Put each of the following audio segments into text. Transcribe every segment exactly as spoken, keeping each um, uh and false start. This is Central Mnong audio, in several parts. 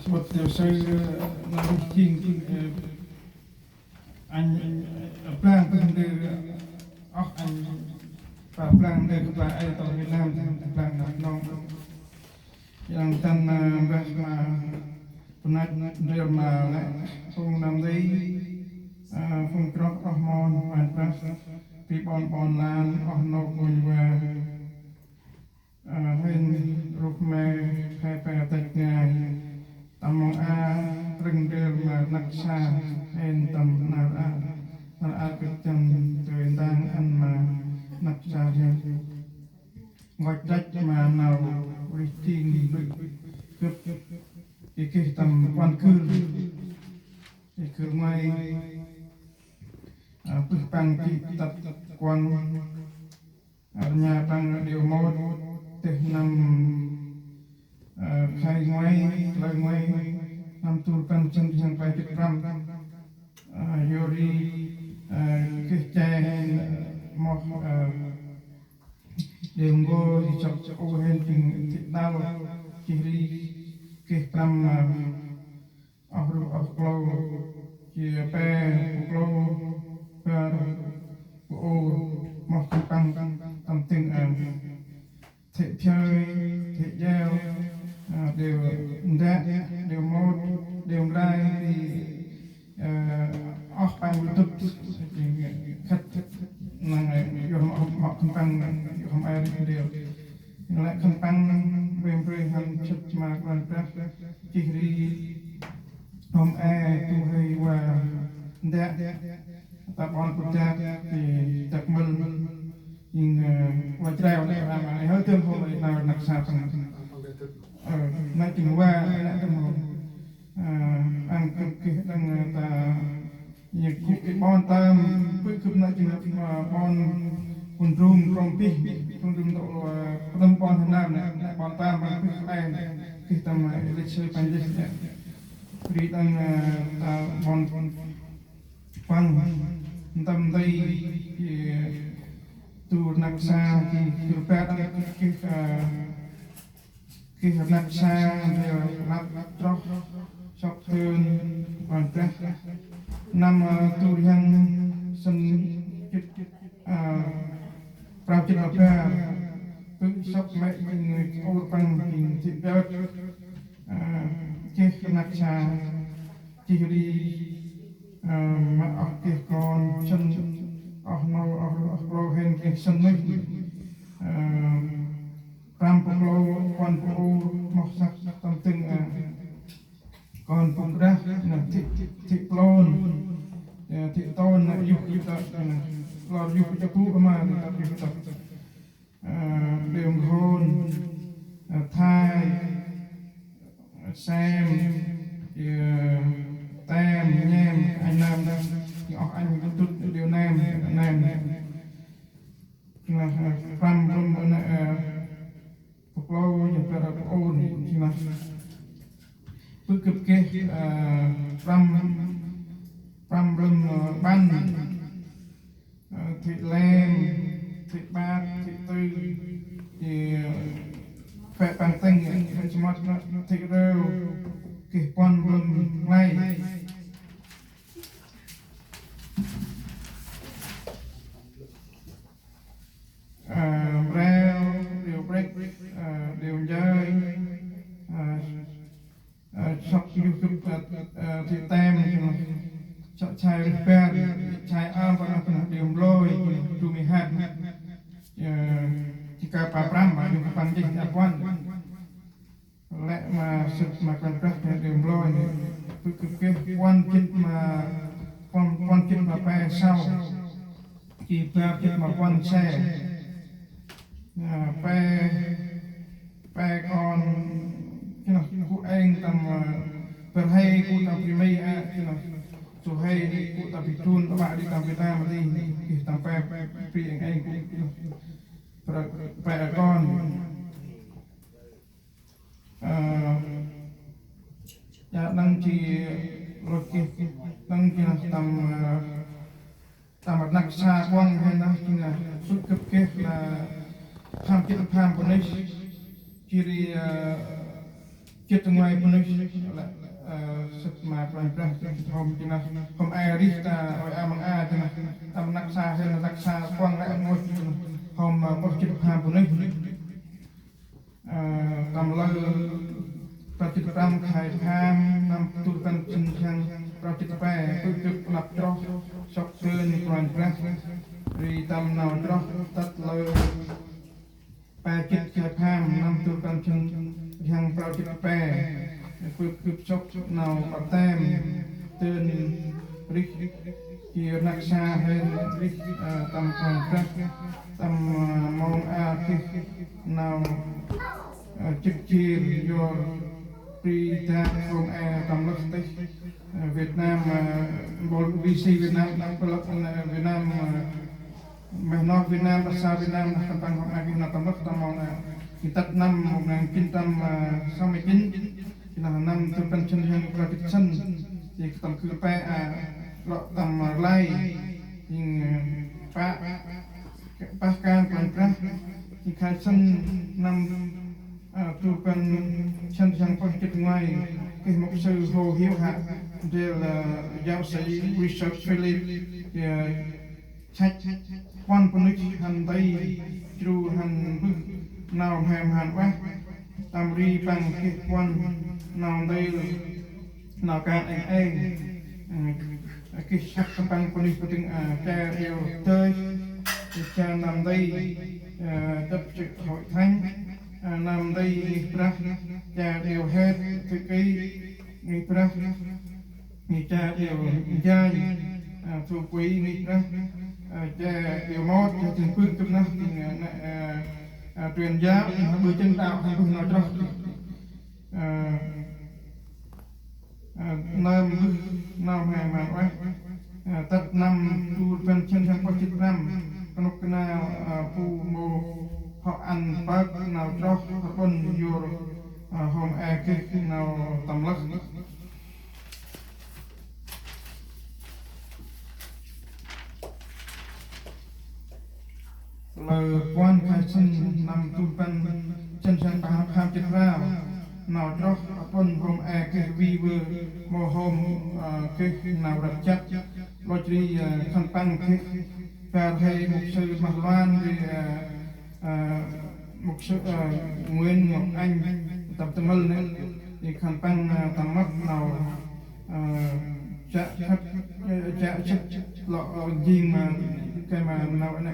Samƀŭt Nau Sư, ơ, nau rêh jêng, ơ, anh, ơ, Blang Păng Ndơ, oh, anh, pa Blang Ndơ, pa ê tâo Việt Nam, Blang Ndơ nong. Yang tăng, ơ, mbah ma, pnăch ndrel ma lĕ, phung nam di, ơ, phung chroh oh mon, wan prah, pi ƀon ƀon lan, oh nôk unh wa. Ơ, hên ruh me, he pe tăch ngai. Tâm mong a, rưng ndrel ma rnăk sa, hên tâm nar a, nar a kơt chăn, tơi ndang ăn ma rnăk sa hên. Ngoch dăch ma nau rêh jêng bơ̆ gâp, i geh tâm puăn kưl, i kưl ngoai, ơ, bơh păng jê̆ tât kuăng, ơ, rnha păng điêu môt, têh năm, ơ, khay ngoai, klơ ngoai, năm du rbăn sĭn rhiăng pe jât prăm, ơ, yor ri, ơ, geh che hên, ơ, moh, ơ, điêu ngô, ri sŏk u hên jêng thĭ đăl, jêh ri geh prăm, ơ, oh ruh oh klô, jêh pe bu klô, bar bu ur, moh khân păng tâm dâng, ơ, thĭ phiơi, thĭ jeo, ơ, điêu ndă, điêu môt, điêu mrai, ri, ơ, oh păng bu dŭt, khât, năng, ơ, yor moh, moh khân păng, yor moh ai ri điêu. Lĕ khân păng, vêm brơi hăn sĭt ma Kôranh Brah, jêh ri, hôm e, tu hơi wa ndă, ta ƀon Pŭt Dak, ti Dak Mâl, jêng, ơ, wa Jrao, lĕ rama, hơi tơm hôm, lĕ nau rnăk sa păng. Ơ, nau jêng wa, lĕ tơm hôm. Ơ, ăn gâp geh đăng, ơ, ta, Nhật gŭ i ƀon tơm, bơ̆ gâp nơh jêng, ơ, ƀon Pôn Drung Krông Pih, Pôn Drung tơ, ơ, pơnăm ƀon Hơnam nê, nê ƀon tơm păng bơ̆ kơt en, geh tâm, ơ, lịch sử păng jêh nê. Ri đăng, ơ, ta ƀon păng, tâm ti, ơ, du rnăk sa, ti du rpa đăng geh, ơ, Geh rnăk sa, ndrel lăp chroh, sŏk tơn, wan drah. Năm, ơ, du rhiăng sĭn jât, ơ, prao jât ma bar. Bơ̆ sŏk mĕ jêng ur păng jêng thĭ biơt. Ơ, geh rnăk sa, jêh ri, ơ, ma oh geh kon sĭn, oh nô, oh, oh klô hên geh sĭn mih. Ơ, Prăm bu klô, puăn bu ur, moh săk tâm dâng, ơ, kon bu kđah, nê, thĭ, thĭ plôn, ơ, thĭ tôn, nê, yuh, yuh tât, nê, lor yuh bu čabu ama, nê, tât yuh tât. Ơ, điêu nkhôn, ơ, thai, ơ, sem, ơ, tem, nhem, anh nam đăng, oh anh bu tŭt, điêu nem, nem. Jêng lah, ơ, prăm rŭm, ơ, nê, ơ, bu klô, jêng pơr, ơ, bu ur, jêng lah. Bơ̆ gâp geh, ơ, prăm, prăm rŭm, ơ, ƀăn, ơ, thĭ lem, thĭ ƀat, thĭ tư, jêh, ơ, pĕ păng tĭng, ơ, pĕ samăt, ơ, thĭ rêu, geh puăn rŭm nglay. Ơ, mreo, điêu brek, ơ, điêu njơi, ơ, ơ, sŏk yuh gâp, ơ, ơ, thĭ tem, sŏk chai rih bar, chai am, ƀă năp điêu mlôi, du mi hăt, ơ, jêh kơ pa prăm, ƀă yuh păng jêh, ơ, puăn. Lĕ ma sĭt ma Kôranh Brah nê, điêu mlôi nê, bơ̆ gâp geh puăn jât ma, puăn, puăn jât ma pe saơ, jêh bar jât ma puăn se. Ơ, pe, pe kon, jêh nơh gŭ êng tâm, ơ, bar hê gŭ tâm bri Mi, ơ, jêh nơh su hê gŭ tâm bri Jun, ƀă ri tâm Việt Nam ri, geh tâm pe, bri êng êng gŭ, jêh nơh, pe, pe kon. Ơ, ya đăng jêh lôch geh, đăng jêh nơh tâm, ơ, tâm rnăk sa puăn hên nơh jêh nơh bơ̆ gâp geh lah pham jât pham bunuyh. Jêh ri, ơ, Jêt nguay bunuyh lĕ, ơ, sât ma Kôranh Brah, jêh hôm jêh nơh, hôm e rêh ta, ôi a măng a jêh nơh, tâm rnăk sa hên rnăk sa puăn lĕ ngôch jêh nơh, hôm, ơ, pơh jêt pham bunuyh. Ơ, tâm lơ prao jêt prăm khay pham, năm du rbăn sĭn rhiăng prao jêt pe, bơ̆ gâp lăp chroh sŏk dơn Kôranh Brah, ri tâm nau chroh tât lơ pe jêt khay pham, năm du rbăn sĭn rhiăng prao jêt pe, bơ̆ gâp sŏk nau ƀaptem dơn rêh, jêh rnăk sa hên rêh, ơ, tâm Kôranh Brah, tâm, ơ, mông a geh nau, ơ, jêh jêr yor bri dak hôm e tâm lơh têh, ơ, Việt Nam, ơ, bol bê bê xê Việt Nam, đăng kơ lăp, ơ, Việt Nam, ơ, meh noh Việt Nam, đah sa Việt Nam, đah khân păng hôm e geh nau tâm lơh tâm mông, ơ, jêh tât năm một ngàn chín trăm sáu mươi chín, jêh nơh năm du rbăn sĭn rhiăng prao jêt sĭn, jêh tâm kư̆ pe, ơ, lŏ tâm, ơ, lai, jêng, ơ, pă pah kan Kôranh Brah, jêng khay sĭn năm, ơ, du rbăn sĭn rhiăng pơh jêt nguay, geh mục sư Hồ Hiếu Hả, ndrel, ơ, giáo sĩ Richard Philip, ơ, săch puăn bunuyh hăn nti, jru hăn mbơh nau mhe mhan ueh, tâm ri păng geh puăn nau nti nau kan êng êng. Ơ, geh săk khân păng bunuyh pơdâng, ơ, che điêu dơi, che nơm nti, ơ, chấp sự hội thánh, ơ, nơm nti ngih brah, che điêu head thư ký ngih brah, ngih che điêu janh, ơ, thủ quỹ ngih brah, ơ, che điêu môt, che jêng bơh gâp nơh, jêng, ơ, nê, ơ, ơ, truyền giáo, jêng hăn ƀư jêng đăo, hăn ƀư nau chroh. Ơ, ơ, nơm mbơh nau mhe mhan ueh. Ơ, tât năm du rbăn sĭn rhiăng pơh jêt prăm, knŭk kna, ơ, bu mâu hŏ ăn pơk nau chroh hơpŭn yor, ơ, hôm e geh nau tâm lơh. Lơ puăn khay sĭn năm du rbăn sĭn rhiăng pơh pham jêt prao, nau chroh hơpŭn hôm e geh vi vơ mâu hôm, ơ, geh nau răp jăp. Lôch ri, ơ, khân păng geh bar he mục sư Mah Loan ri, ơ, ơ, mục sư, ơ, Nguyễn Ngọc Anh tâm tâm mâl nê, ri khân păng, ơ, tâm mâp nau, ơ, jă khât, ơ, jă sât lŏ, ơ, jêng ma, gay ma nau nê,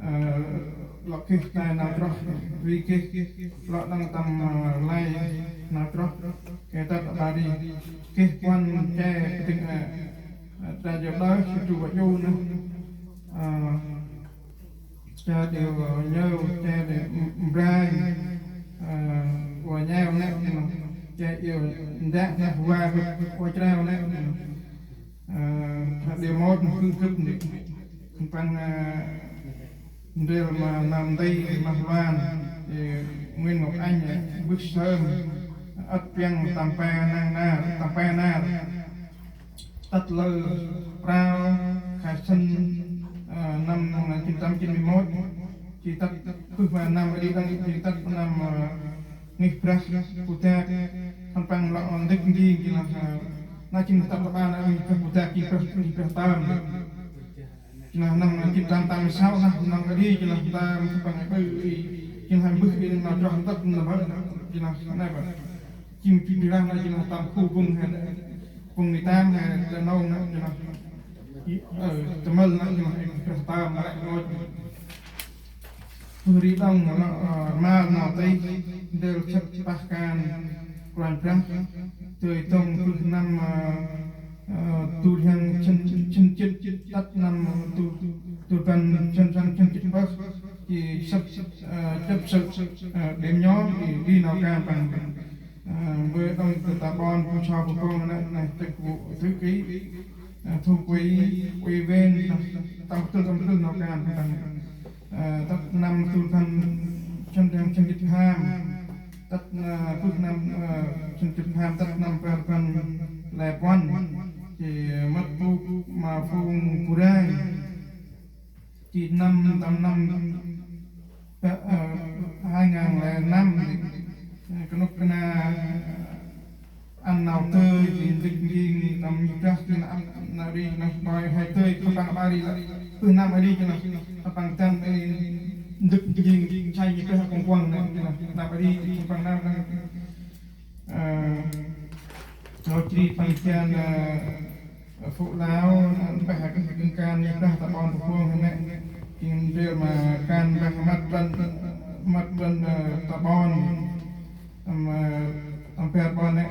ơ, lŏ geh tay nau chroh, ri geh lŏ đăng tâm, ơ, lay nau chroh, gay tât ƀa ri geh puăn che pơdâng, ơ, ơ, ta jơ đơi, sư tru ƀă jô nê, ơ, che điêu nhơ, che điêu mbrai, ơ, ua nheo nê, che điêu ndă nê, ua, ua chrao nê, ơ, che điêu môt nê, gưp gưp nê. Khân păng, ơ, ndrel ma nơm nti Mah Loan, ơ, Nguyễn Ngọc Anh, ơ, mbơh sơm, ăt piăng tâm pe nang nar, tâm pe nar. Tât lơ prao khay sĭn, ơ, năm một ngàn chín trăm chín mươi mốt, jêh tât bơh ma năm ri đăng, jêh tât năm, ơ, ngih brah Bu Dak, khân păng lŏ ndâk nding, jêh lah, ơ, nê jêng tât ƀa nê ngih brah Bu Dak, jêng brah, jêng brah tơm. Jêh lah năm một ngàn chín trăm tám mươi sáu nê, năm ri, jêh lah tơm khân păng ƀư ri, jêh lah mbơh ri nau chroh tât năm ƀơ, jêh lah nê ƀă. Jêng jêh lah nê, jêh lah tâm khu vùng he, vùng mười tám he, Đà Nông nê, jêh lah, ơ, tâm mâl nê, jêh lah brah tơm lĕ ngôch. Bơh ri đŏng, ơ, rmal nau tih, ndrel sât pah kan Kôranh Brah, dơi dŏng bơh năm, ơ, ơ, du rhiăng sĭn, sĭn jêt, tât năm du, du rbăn sĭn rhiăng sĭn jêt pơh, jêh sât, ơ, chấp sự, ơ, điểm nhóm, jêh ri nau kan păng, ơ, bơi đŏng ta ƀon, bu so bu kông nê, nê, chức vụ thư ký, ơ, thủ quỹ, ủy viên, tâm tưl, tâm tưl nau kan păng. Ơ, tât năm du rbăn sĭn rhiăng sĭn jêt pham, tât, ơ, bơh năm, ơ, sĭn jêt pham, tât năm bar rbăn lĕ puăn, jêh mât bôk ma phung Bu Rai. Jêh năm, tâm năm, ơ, ơ, hai ngàn lẻ năm, ơ, knŭk kna nau tơi, jêng ndâk njêng tâm Brah, jêng nau, nau ri nau bai hai tơi, khân păng nau ri lah, bơh nau ri jêng nau, khân păng dăn ê, ndâk njêng sai Brah Kông Quang nê, jêng nau, nau ri, khân păng nau, nau, ơ, nau jêh ri păng jan, ơ, Phú Lao, ơ, bah kơnh kan Brah ta ƀon Phú Quang nê, jêng ndrel ma kan bah mât lăn, mât lăn, ơ, ta ƀon, tâm, ơ, tâm bar ƀon nê.